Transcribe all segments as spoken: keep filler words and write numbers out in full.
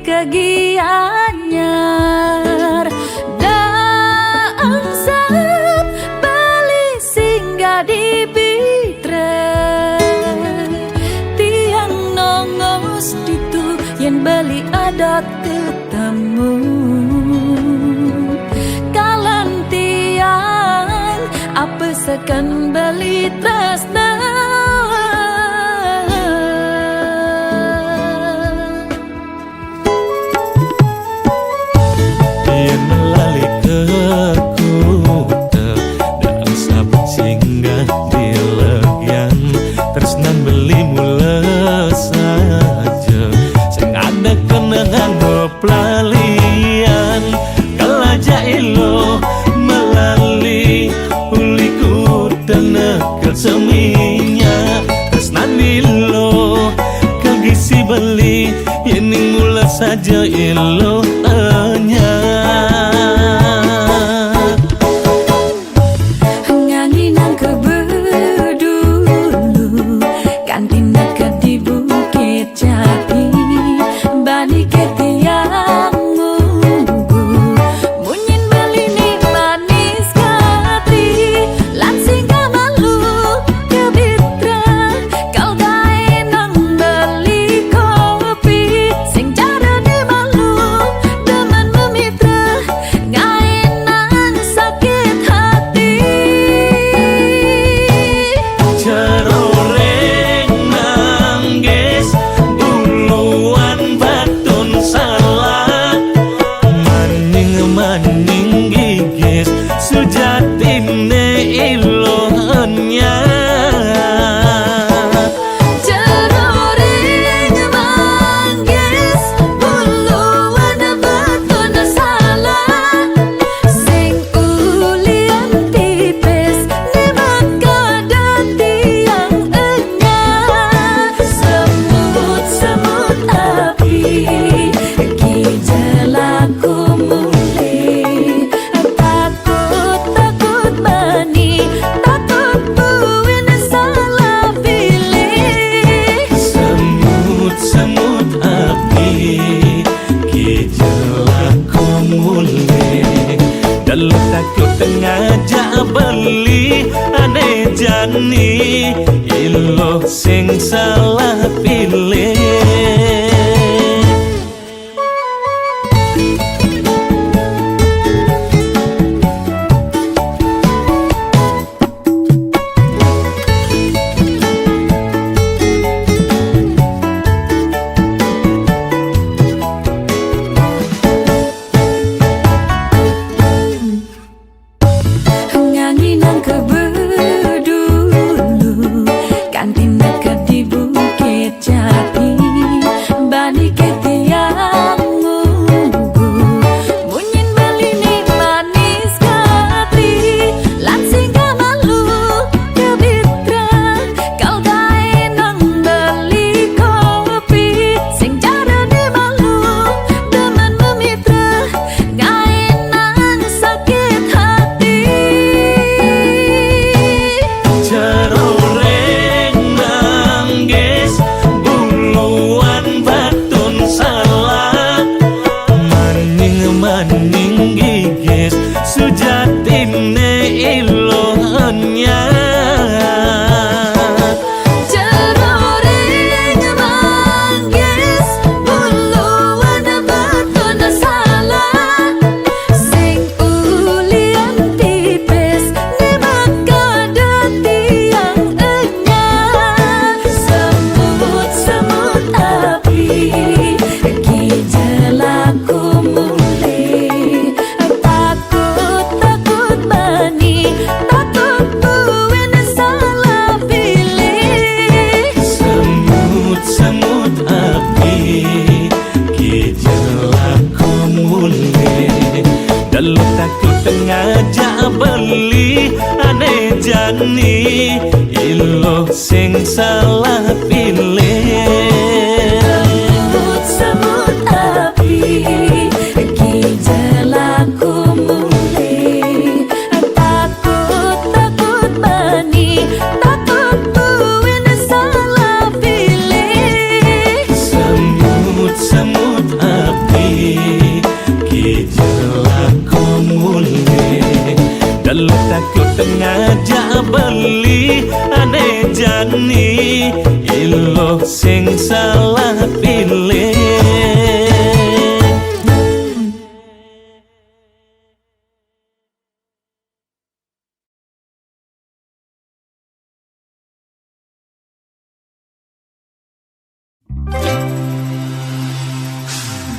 Ka Gianyar, da angsap beli singgah di Pitra. Tiang nongos ditu yén beli adat ketemu. Kalan tiang apa seken beli tresna. Yén lali ka kuta, da angsap singgah di Legian. Tresnan beli mula saja, sing ada kenangan beplalian. Kalaja ila malali, uli kuta neket seminyak. Tresnan ila ka gisi beli, yéning mula saja ila enya. Nganginang ka bedulu, kanti neket di Bukit Jati. Bani ka tiang mugu, munyin beli ni manis katri. Lan singgah malu ka Pitra, kal gaé nang beli kopi. Sing cara di malu, demen memitra, ngaé nang sakit hati. Ceroréng nanggis, buluan batun salah. Maning-maning gigis, sujatiné ila enya. Ceroréng manggis, buluan batun salah. Sing ulian pipis, né makada tiang enya. Semut-semut api, ki jelaku mulih. Takut-takut bani, takut buin salah pilih. Semut-semut api, ki jelaku mulih. Dalu takut ngajak beli, ané jani ila sing salah pilih. Nganginang ka bedulu, kanti neket di Bukit Jati. Bani ka tiang mugu, munyin beli ni manis katri. Lan singgah malu ka Pitra, kal gaé nang beli kopi. Sing cara di malu, demen memitra, ngaé nang sakit hati. Ceroréng nanggis, buluan batun salah. Maning-maning gigis, sujatiné ila enya. Ceroréng manggis, buluan batun salah. Sing ulian pipis, né makada tiang enya. Semut-semut api, ki jelaku mulih. Takut-takut bani, takut buin salah pilih. Semut-semut api, ki jelaku mulih. Dalu takut ngajak beli, ané jani ila sing salah pilih. Semut-semut api, ki jelaku mulih. Takut-takut bani, takut buin salah pilih. Semut-semut api, Kok ngajak beli ané jani, ilo sing salah pilih.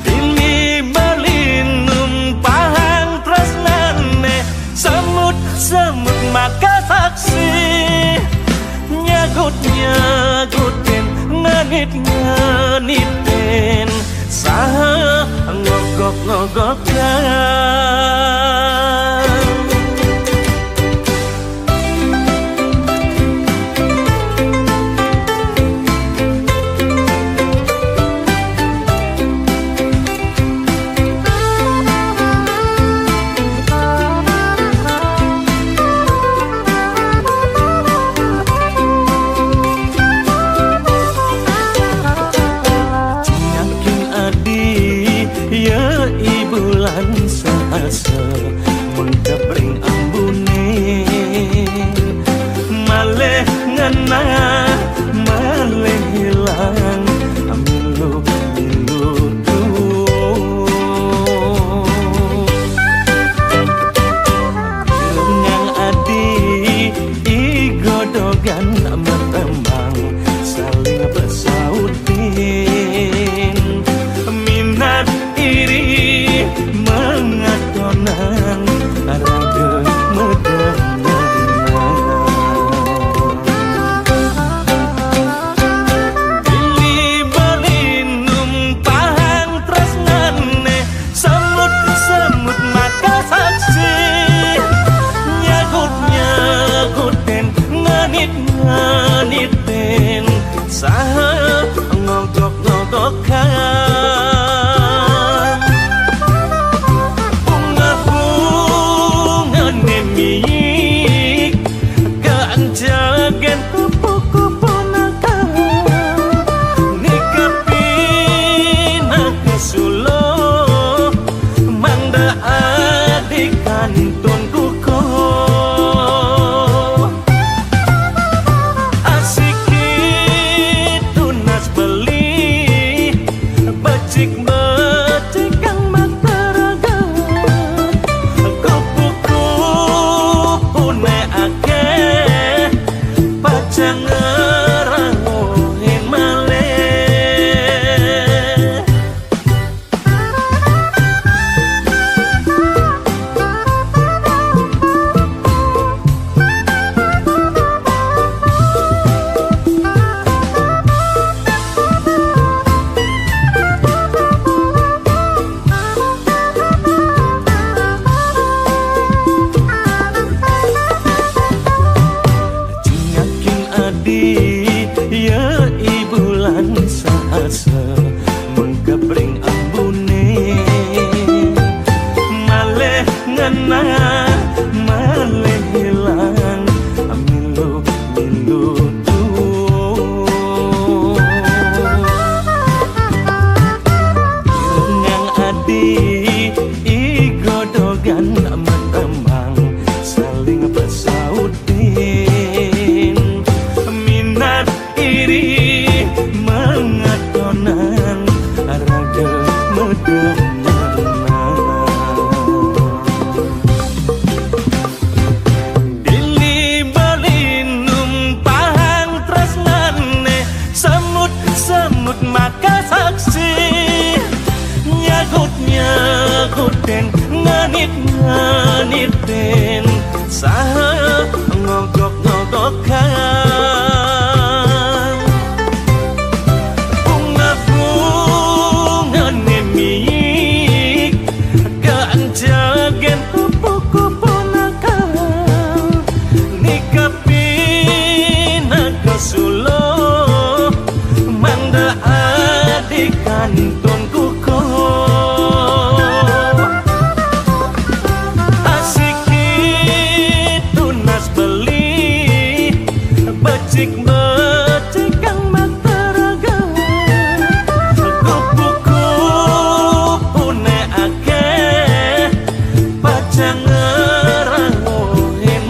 Bini beli numpahang tresnané, semut-semut maka saksi. Nyagut-nyagutin, ngenit-ngenitin, saha ngogok-ngogokan. Yakin adi, ya ibu lan saasa, mengkep ring ambuné. Malih ngenah, malih hilang, milu-milu tuh. Nang adi, i godogan matembang, saling pesautin. Minat iri mengatonan, raga medem-medeman. Bili-bali numpahang tresnané, semut-semut maka saksi. Nyagut-nyagutin, ngenit-ngenitin, saha ngogok-ngogokan. Bunga-bungané miyik, kaanjagén kupu-kupu nakal. Nikapi nakasuluh, mangda adi kantun kukuh. Asiki tunas beli, becik-becik kang mataraga. Kupu-kupuné akéh, pacang ngranguhin malih. Cingakin adi, ya ibu lan saasa, mengkep ring ambuné. Malih ngenah, malih hilang, milu-milu tuh. Nang adi, i godogan matembang, saling pesautin. Minat iri mengatonan, raga medem-medeman. Bili-bali numpahang tresnané, semut-semut maka saksi. Nyagut-nyagutin, ngenit-ngenitin, saha ngogok-ngogokan. Bunga-bungané miyik, kaanjagén kupu-kupu nakal. Nikapi nakasuluh, mangda adi kantun kukuh. Asiki tunas beli, becik-becik kang mataraga. Kupu-kupuné akéh, pacang ngranguhin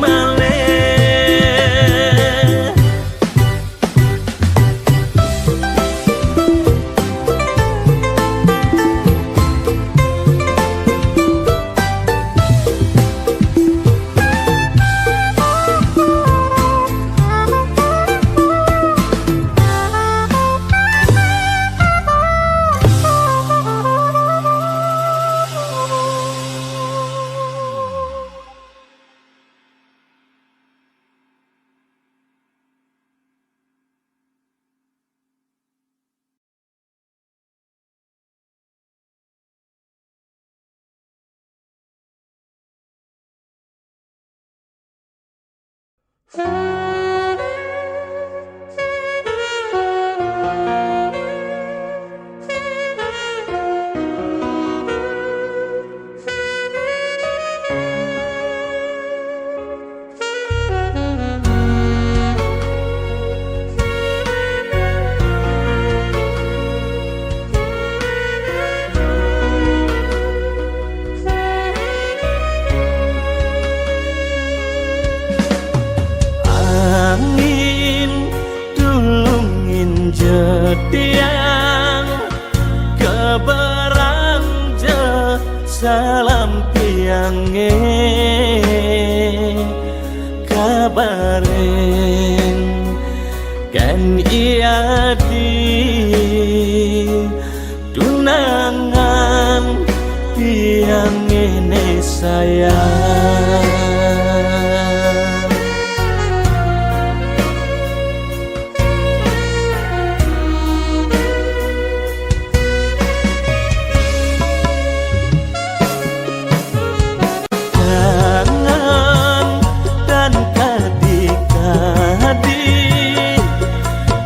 Angin tulungin jetiang, keberang je salam tiange, kabarin kan ia di tunangan tiang ini sayang. Tangan dan kadi-kadi,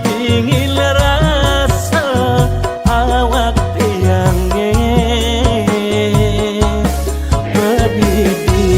ingin rasa awak tiange, bebidi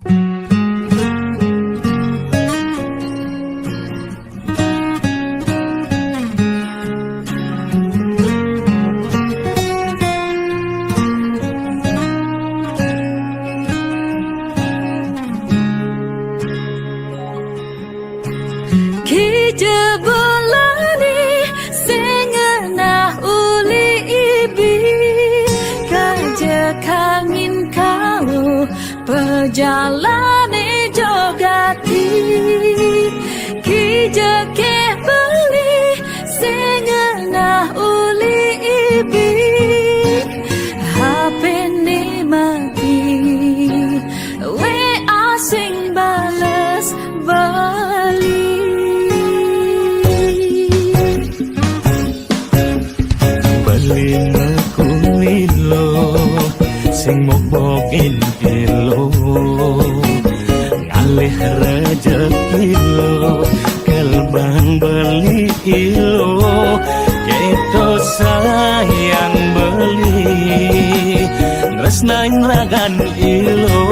Kija balani sing ngenah uli ibi, kaja kangin kau pajalane jogati. Kija ke beli sing ngenah uli ibi, hapene mati. We asing bales bali. Beli mekuilo, sing mokbokin ilo. Ngalih rejeki lo, kelbang beli ilo. Keto sayang beli, tresnain ragan ilo.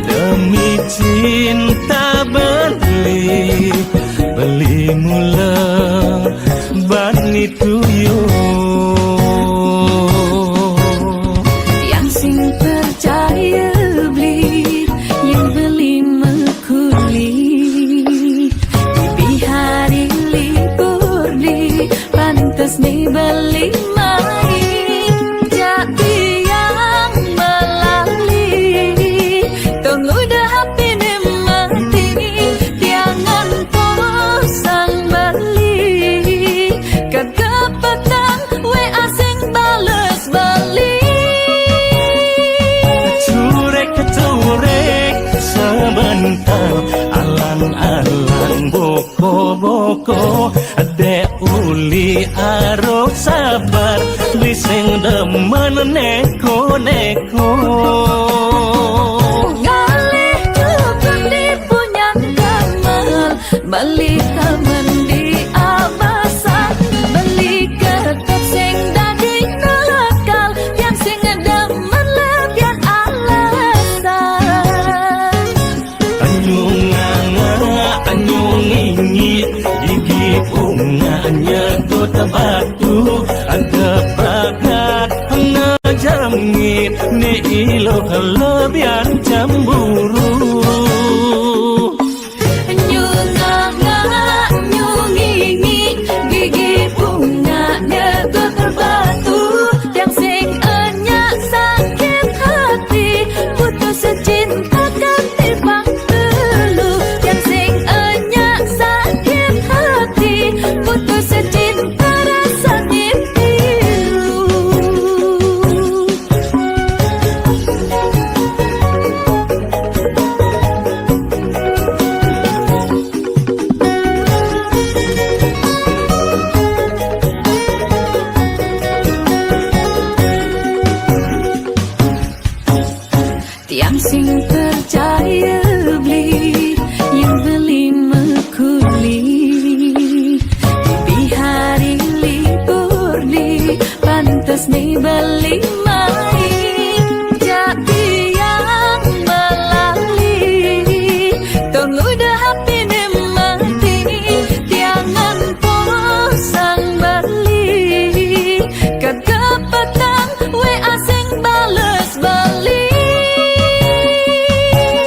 Demi cinta beli, beli mula bani tuyo. Yang sing percaya beli, yang beli mekuli. Di hari libur beli, pantas ni beli mai. Jadi yang melali, tunggu dah hapene mati. Jangan posang beli, kekepatan we asing bales beli. Curek-curek sebentar, alang-alang boko-boko, dek uli aro sabar, beli sing demen neko-neko. Ngalih cukup di punyan gamal, beli taman di abasa, beli kertas sing dadi nakal, yang sing demen lebihan alasan. Anyung nganga, anyung ngingi, gigi bunga nyekut batu, ada pagat ngejengit, ni ilo lebihan cemburu. Nyunganga, nyungingi, gigi bunga nyekut batu, yang sing enyak sakit hati, putus cinta kati pang telu, yang sing enyak sakit hati, putus cinta rasa ngipilu. Tiang sing percaya beli, yang beli mekuli. Di hari libur ni, pantas ni beli mai. Jadi yang melali, tunggu dah hapene mati. Jangan posang beli, kekepatan we asing bales beli.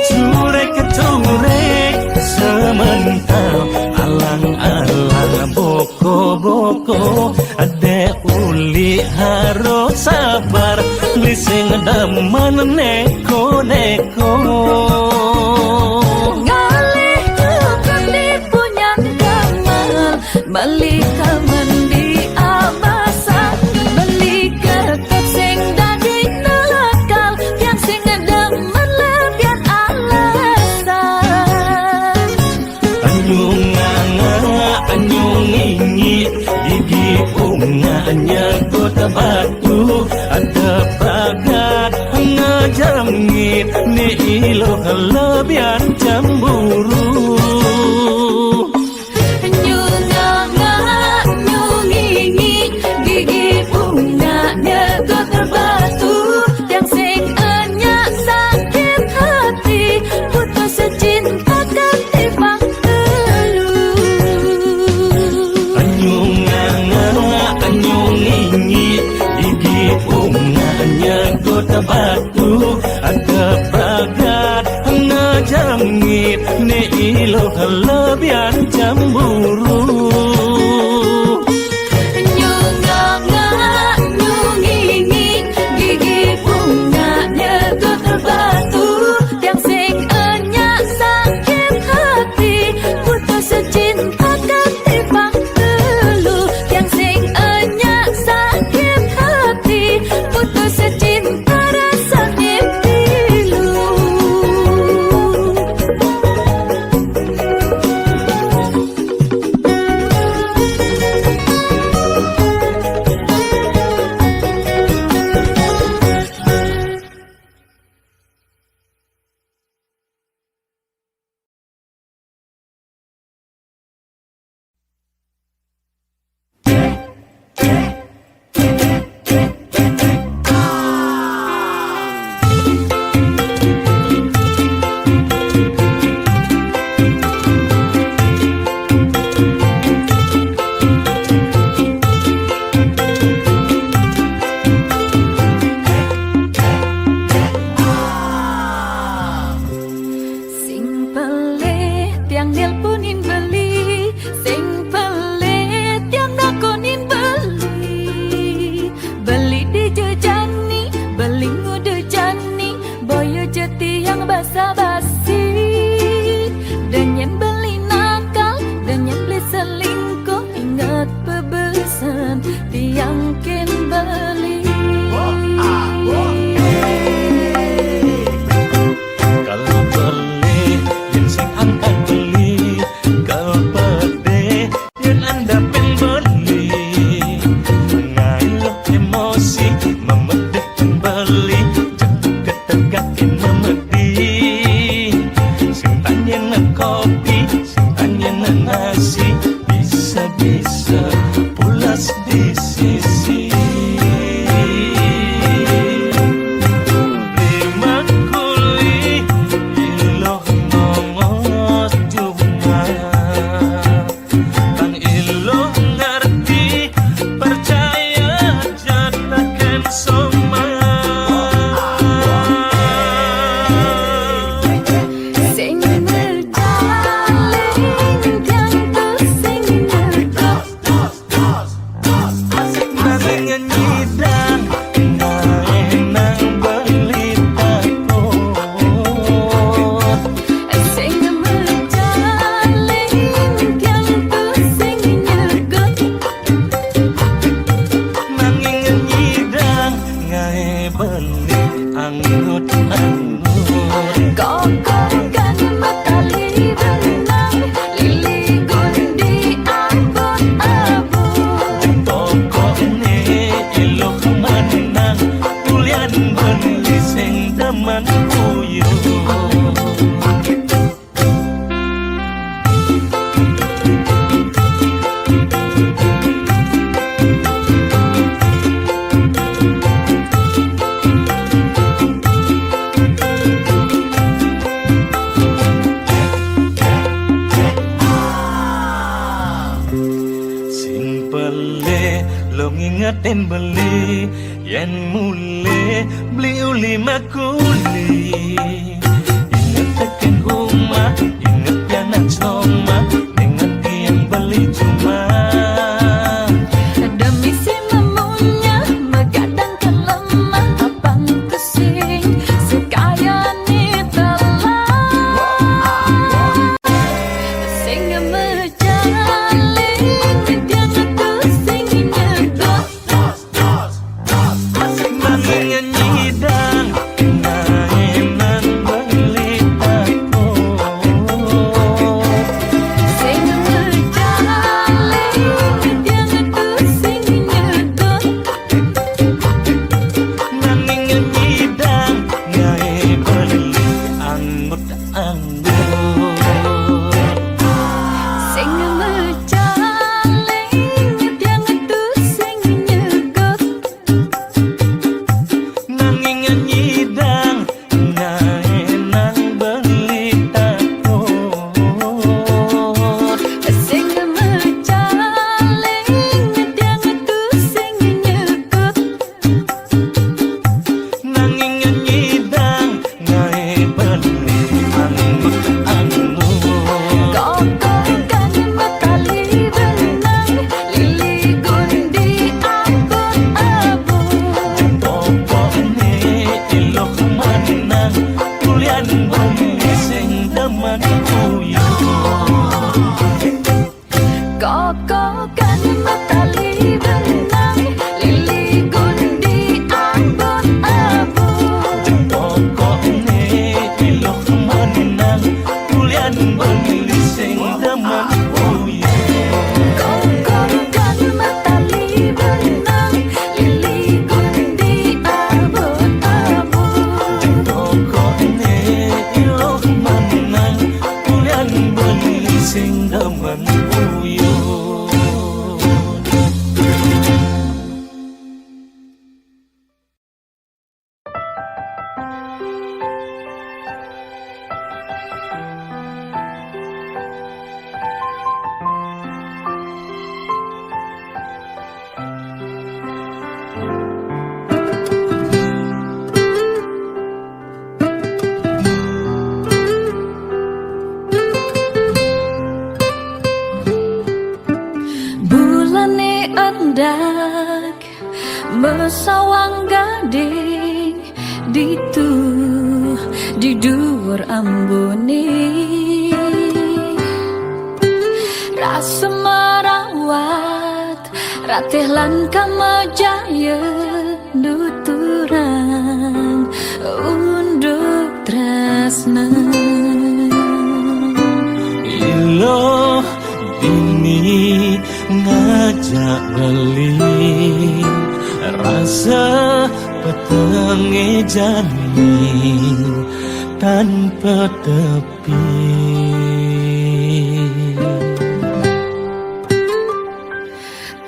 Curek-curek semental, alang-alang boko-boko, dek uli haro sabar, beli sing demen neko-neko. Ngalih cukup di punyan gamal, beli taman di abasa, beli kertas sing dadi nakal, yang sing demen lebihan alasan. Anyung nganga, anyung ngingi, gigi bunga nyekut batu, ada pagat ngejengit, ni ilo lebihan cemburu. Nyunganga, nyungingi, gigi bunga nyekut batu, yang sing enyak sakit hati, Iloh lebihan cemburu. Nyunganga, nyungingi, gigi bunga nyegot batu. Tiang sing enyak sakit hati, putus cinta katimbang telu. Tiang sing enyak sakit hati, putus cinta rasane pilu. Sing pelih tiang nelponin beli, sing pelih tiang nakonin beli. Beli dijejani, beli ngudejani, boyo je tiang basa-basi. Denyen beli nakal, denyen beli selingkuh, inget pebesen tiang kin beli. Kal beli, yen sing angkat beli, kal pedih, yen andapin beli. Ngailo emosi, memedih beli, jeket tegakin memedih. Sing tanyena kopi, sing tanyena nasi, bisa-bisa pulas di sisi. Lima kuli iloh nongos cuma, tang iloh ngerti, percaya jatakan soma. Sing mejaling jangkau sing nyergok. Nanging nyidang, nang beli takut. Sing mejaling jangkau sing nyergok. Nanging nyidang ngae beli anggut-anggut. Kokokan matali benang, lili gundi abot-abot. Pokokne iloh menang, ulian beli sing demen kuyuh. Sing pelih lo ngingetin beli, yen mulih beli uli makuli. Inget teken umah, inget pianak soma, ning ati yang beli cuma. Demi si memunya, megadang kelemah, abang kusing, sekayane telah. Sing mejaling, jangan kusing nyedot. Beli sing demen uyuh. Kokokan matali benang, lili gundi abot-abot. Jempokokne iloh menang, kulian beli sing demen uyuh. Kokokan matali benang, lili gundi abot-abot. Jempokokne iloh menang, kulian beli sing demen uyuh. Bulane endak mesawang gading ditu di duwur ambune. Rasa merawat ratih lan kamajaya nuturang unduk tresna. Iloh dini ngajak beli, rasa petenge jani tanpa tepi.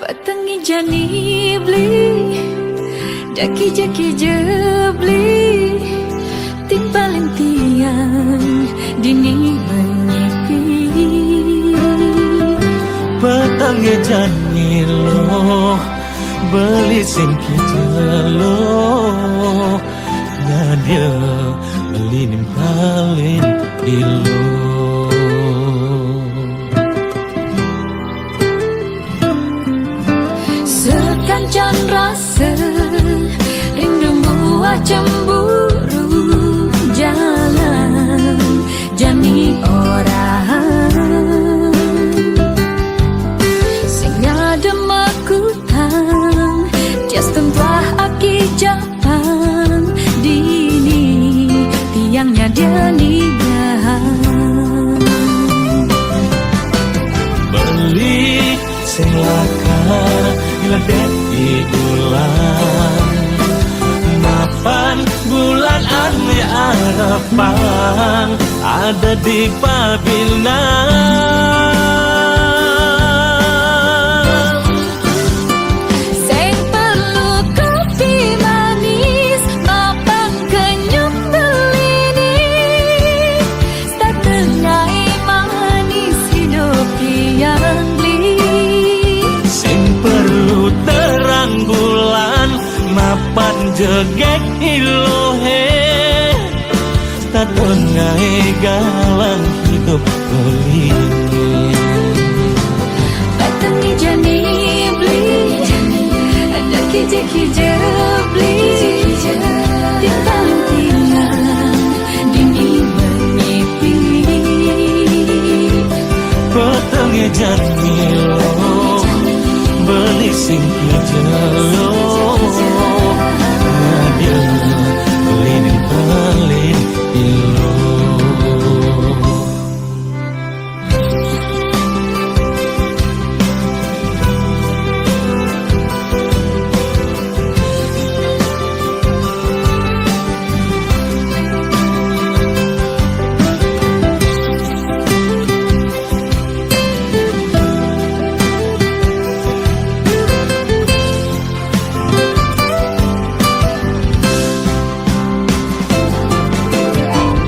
Petenge jani beli, daki jaki jebli, timpalin tiang dini menyepi. Petenge jani loh, beli sing kija loh, nyadia beli nimpalin iloh. Sekancan rasa rindu buah cemburu, jalan jani orang sing ada makutang, tias tentuah aki jam Pang dini tiang nyadia ninggal. Beli sing lakar ngeledek di bulan, mapan bulan ane arepang ada di pabinan. Sing perlu kopi manis, mapan kenyum belini. Setengahe manis hidup tiang beli. Sing perlu terang bulan, mapan jegek ilohe. Tatun ngae galang hidup beli. Pateni jani beli, ada kije-kije beli. Timpal-timpal dini menyepi. Pateni jani lo, beli sing kije lo. Nyadia lin paling ilo.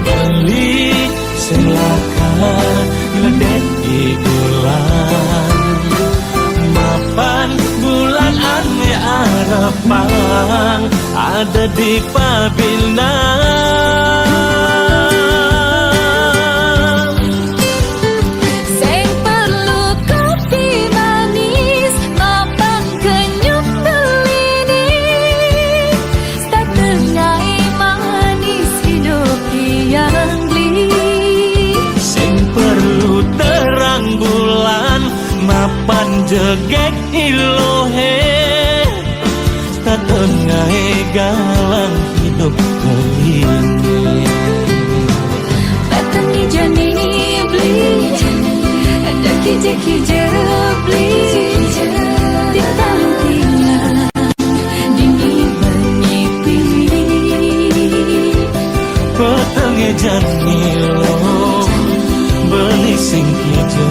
Beli sing lakar ngeledek di bulan, mapan bulan ane arepang ada di pabinan. Sing perlu kopi manis, mapan kenyum belini. Setengahe manis hidup tiang Degek ilohe, tatengah galang hidup kelinge. Batang ijani beli, ada kije-kije beli, di talu tinggal, dini banyipi. Petenge jani lo, beli sing kije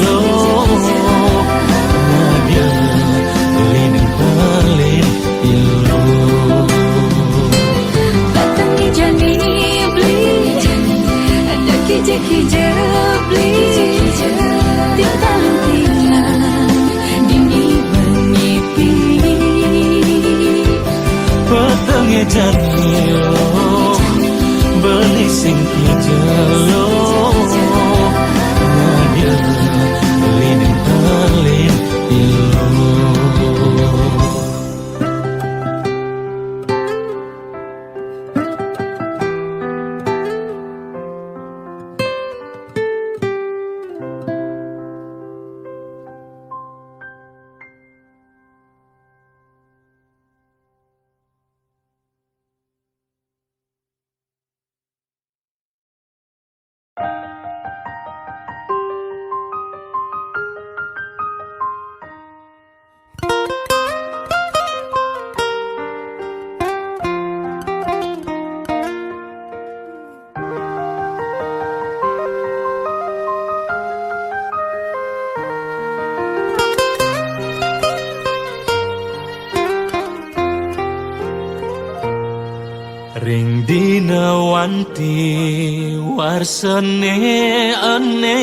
lo, ngadia lin palin ilo. Batang ijani beli, ada kije-kije beli, di talu tinggal, dini banyipi. Petenge jani lo, beli sing kije lo, ngadia lin palin ilo. Ring dina wanti warsane ene,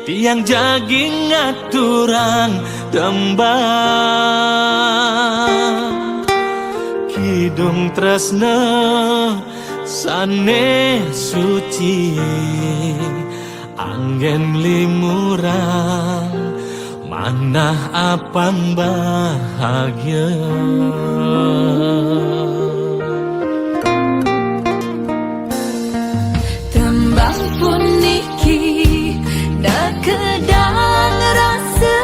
tiang jagi ngaturang tembang. Kidung tresna sane suci, anggen limurang, manah apang bahagia. Tembang puniki nekedang rasa,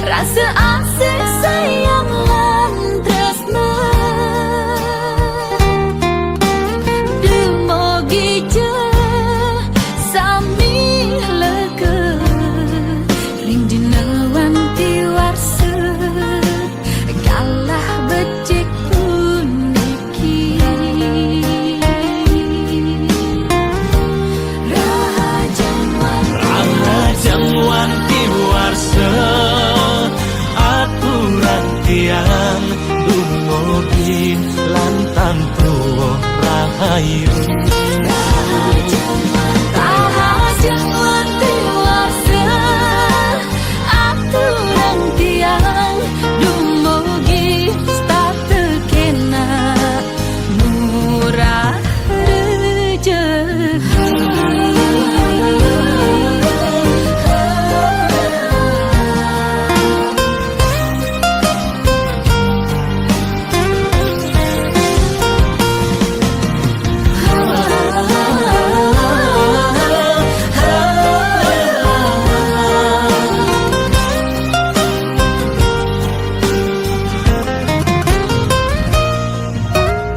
rasa asih sayang lan tresna. Dumogi ja sami lega ring dina wanti warsa, galah becik puniki. Rahajeng wanti, rahajeng wanti warsa, aturang tiang dumogi lan tantu rahayu. Rahajeng wanti warsa, aturang tiang dumogi setata kena murah rejeki.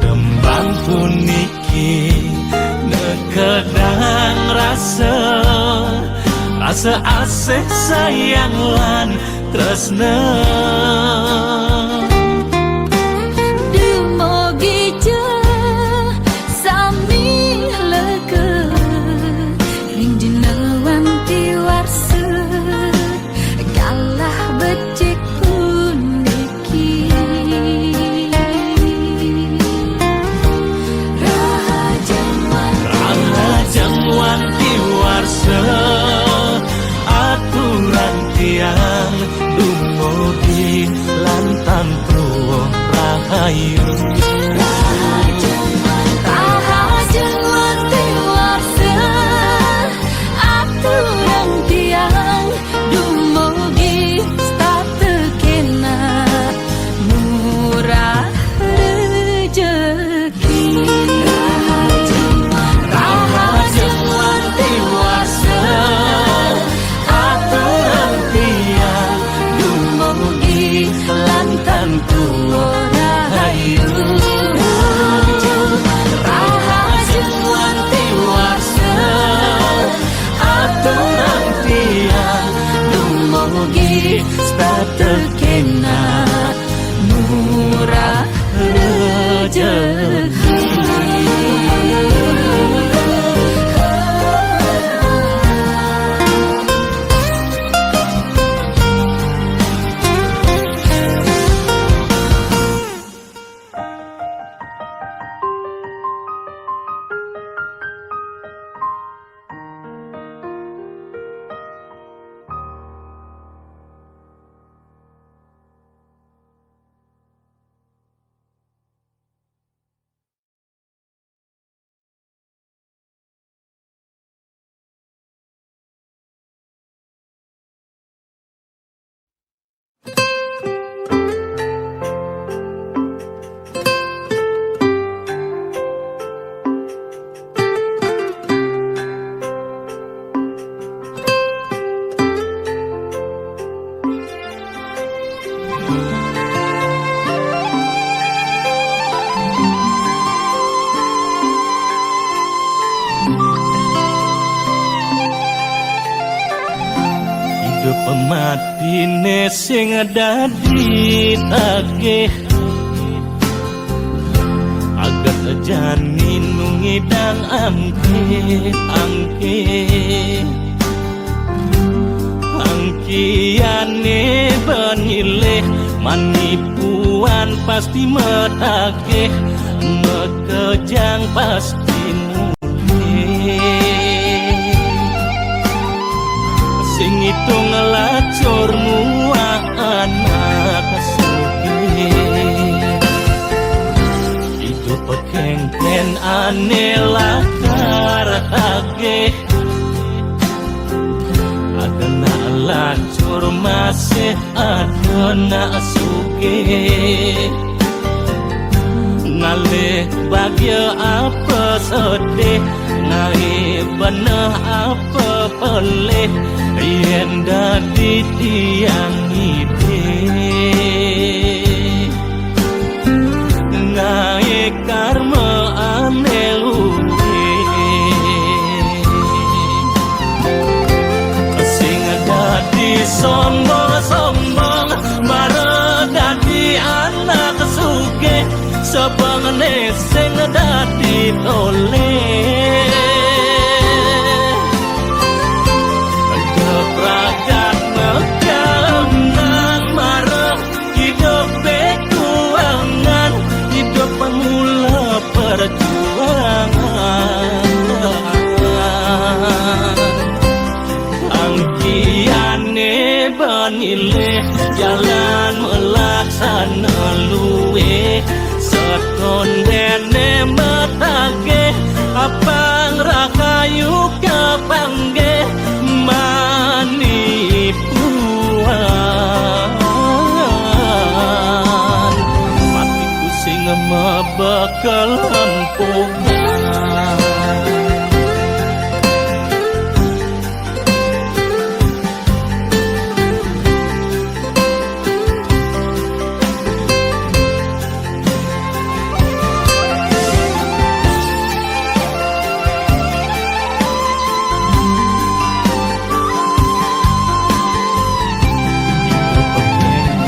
Tembang puniki nekedang rasa, rasa asih sayang lan tresna. Dumogi ja sami lega ring dina wanti warsa, galah becik puniki. Rahajeng wanti, rahajeng wanti warsa, aturang tiang dumogi lan tantu rahayu. Rahajeng wanti warsa, aturang tiang dumogi setata kena murah rejeki. Rahajeng wanti warsa, aturang tiang Idup matiné sing dadi tagih. Aget jani nu ngidang angkih-angkih. Angkihané banyilih manipuan pasti matagih, makejang pasti mulih. Sing ngitung lacur muah anak sugih. Idup kéngkén ané lakar tagih. Ada nak lacur masih ada nak sugih. Ngalih bahagia apa sedih, ngalih beneh apa pelih, yén dadi tiang ngidih. Ngaé karma ané luih. Sing dadi sombong-sombong, mara dadi anak sugih, sabengné sing dadi tolih. Kepragat megang nang mara idup bekuangan, idup pemula perjuangan. Angkihané banyilih jalan melaksana luih. Setondéné matagih, apang rahayu kapanggih manipuan. Mati ku sing mabekel empukan.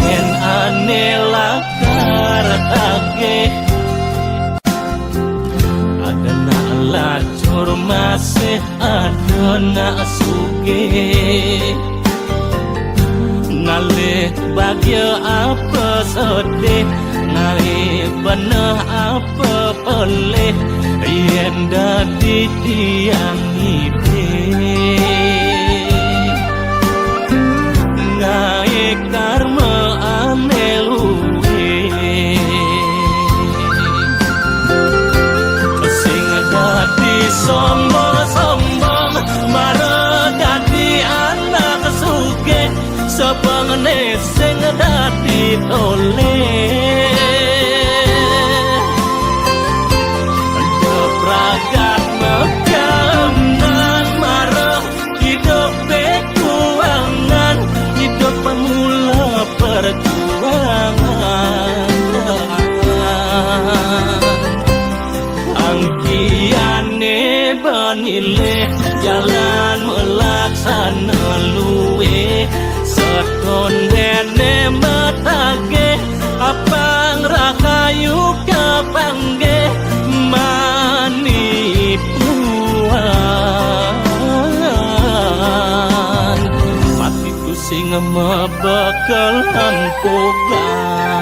Yén ané lakar tagih, ada nak lacur masih ada nak sugih. Ngalih bahagia apa sedih, ngalih beneh apa pelih, yén dadi tiang ngidih. Ngaé karma ané luih. Sing dadi sombong-sombong, mara dadi anak sugih, sabengné sing dadi tolih. Kepragat megang nang mara idup bekuangan, idup pemula perjuangan. Angkihané banyilih jalan melaksana luih. Setondéné matagih, apang rahayu kapanggih manipuan. Mati ku sing mabekel empukan.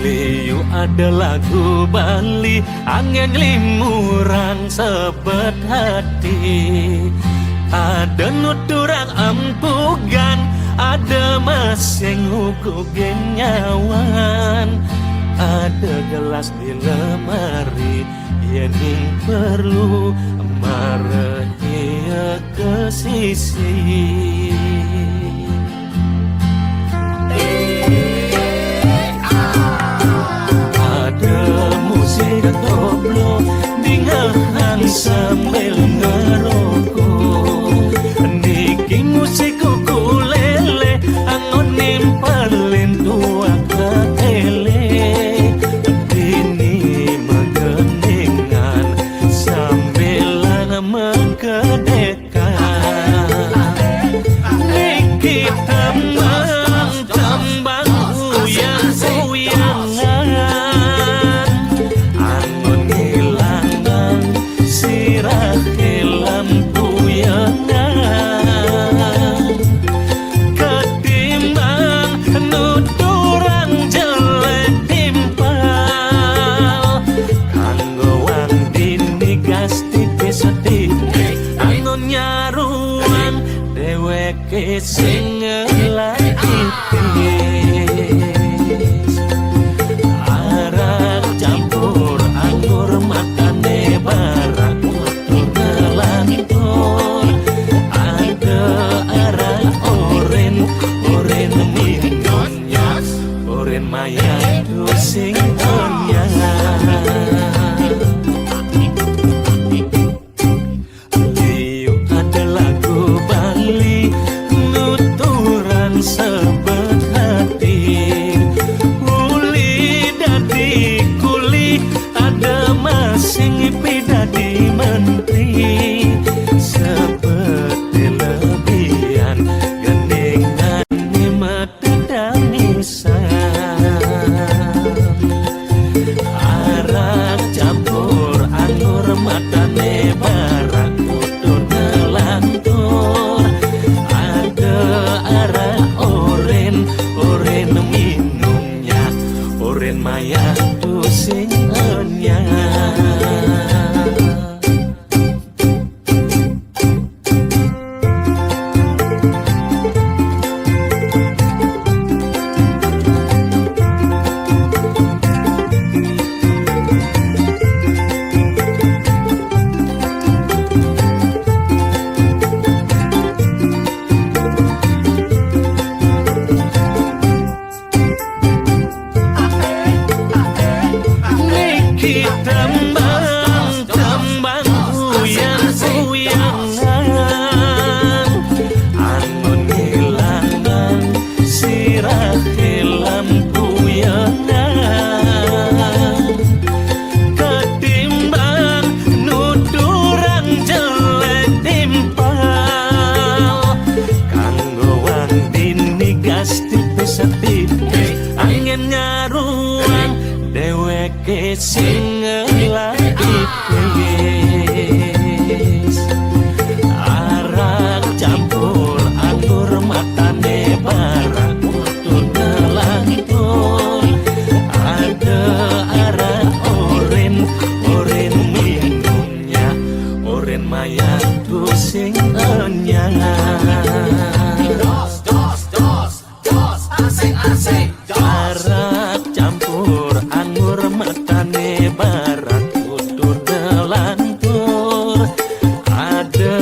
Liu ada lagu Bali, angin limurang sebet hati. Ada nuturang empugan, ada masing huku genyawan, ada gelas di lemari, yening perlu mareh ia ke sisi. Ada musik koplo, dingehan sambil ngerokok. Niki musik ukulele, anggon nimpalin tuak ke tele. Dini megeningan sambilan mekedek. Niki tembang, tembang uyang-uyangan. Anggon ngilangan sirah kelam uyangan. Ketimbang nuturang jelek timpal. Kanggo wang dini gas tipis-tipis. Anggon nyaruang deweke sing ngelah tipis. Arak campur anggur matane barak utur ngelantur. Ada arak oren, oren minum. Oren maya tu sing onyang. Liu ada lagu Bali nuturang sebet hati. Uli dadi kuli, ada masing ipi dadi menteri. Sebet lebihan gendingan ni mati tangisan. Arak campur anggur matane barak utur ngelantur. Ada arak oren, oren minumnya, oren maya tu sing onyang. Niki tembang, tembang uyang-uyangan. Anggon ngilangan sirah kelam uyangan. Ketimbang nuturang jelek timpal. Kanggo wang dini gas tipis-tipis. Angin nyaruang deweke sing ngelah tipis. Arak campur anggur matane barak utur ngelantur. Ada arak oren, oren minumnya, oren maya tu sing onyang. Dos, dos, dos. Jos, asik, asik, jos. Arak campur anggur matane barak utur ngelantur. Ada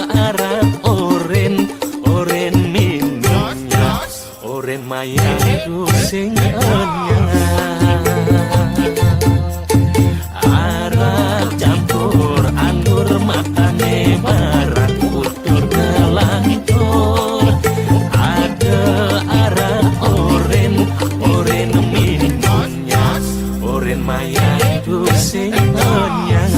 arak oren, oren minumnya. Jos, jos. Oren maya tu sing onyang. Arak campur anggur matane barak utur ngelantur. Ada arak oren, oren minumnya, oren maya tu sing onyang.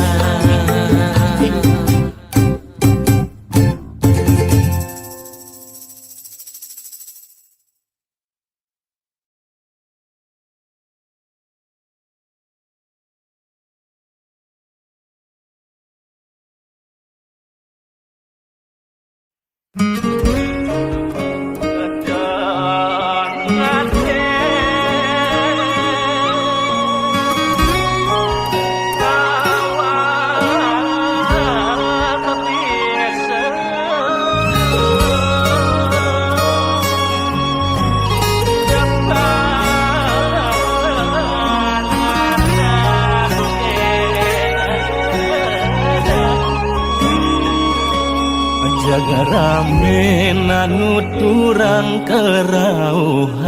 Jaga rame nuturang kerauhan,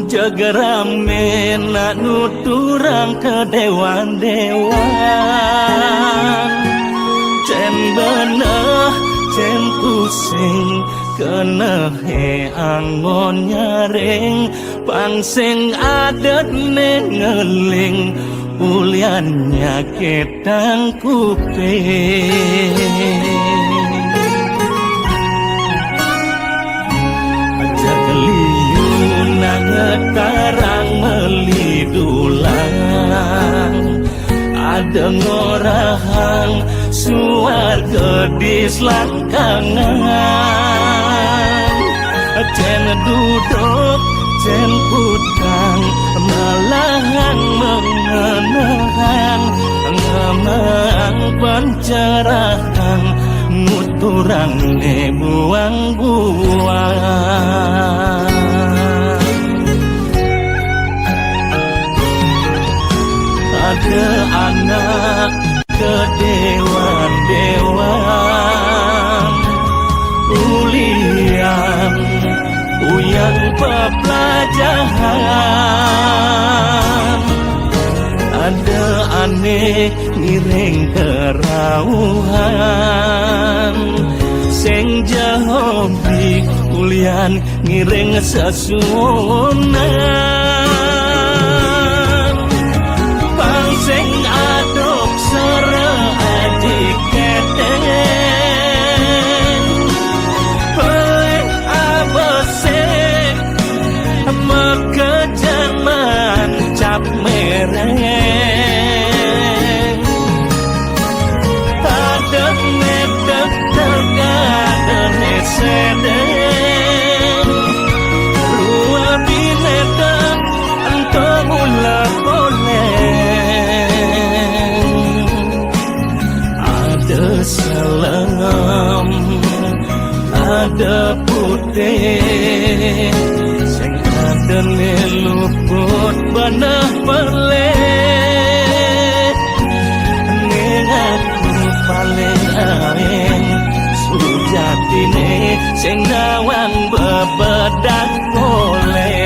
jaga rame nuturang kedewan-dewan. Cen beneh, cen pusing, kenehe anggon nyaring, pang sing adet ne ngeling, ulian nyakit tang kuping. Jageliu nang tarang meli dulang, ada ngorahang suarga di selangkangan. Cen duduk, cen putang, malahan mengenang, ngemang pancerahang, nuturang ne buang-buang. Ada anak kedewan-dewan, ulian uyang pepelajahan. Ada ane ngiring kerauhan, sing ja hobi ulian ngiring sesuunan. Pang sing aduk sera aji keteng, pelih abesik, mekejan mancap mereng. Ada netek tegak ada nesedeng, rua bineteng ento mula poleng. Ada selem, ada putih, sing ada ne luput beneh pelih. Ning aku paling aring, sujatine sing nawang bebedak poleh.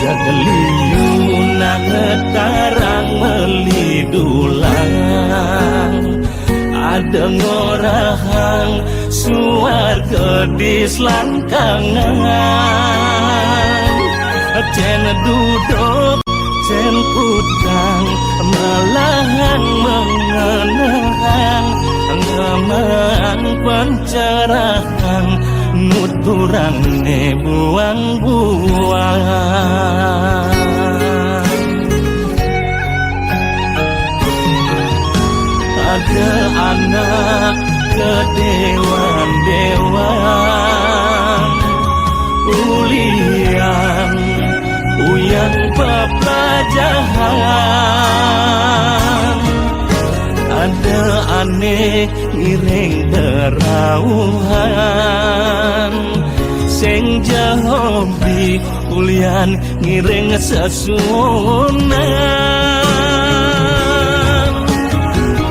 Jageliu nang tarang meli dulang, ada ngorahang suarga di selangkangan. Cen duduk, cen putang, malahan mengenang, ngemang pancerahang, nuturang ne buang-buang. Ada anak kedewan-dewan, ulian uyang pepelajahan. Ada ane ngiring kerauhan, sing ja hobi ulian ngiring sesuunan.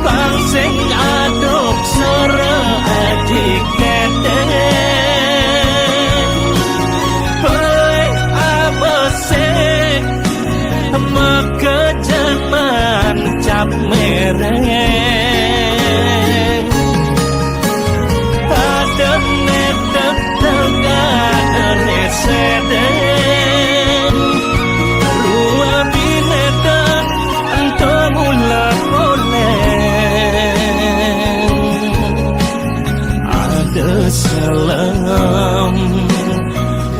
Pang sing aduk sera aji keteng, pelih abesik, mekejan mancap mereng. Ada netek tegak ada nesedeng, rua bineteng ento mula poleng. Ada selem,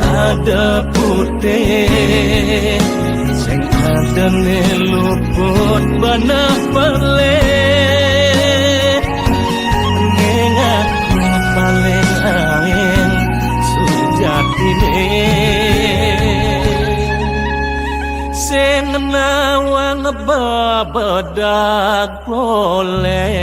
ada putih, sing ada ne luput beneh pelih. bebedak poleh.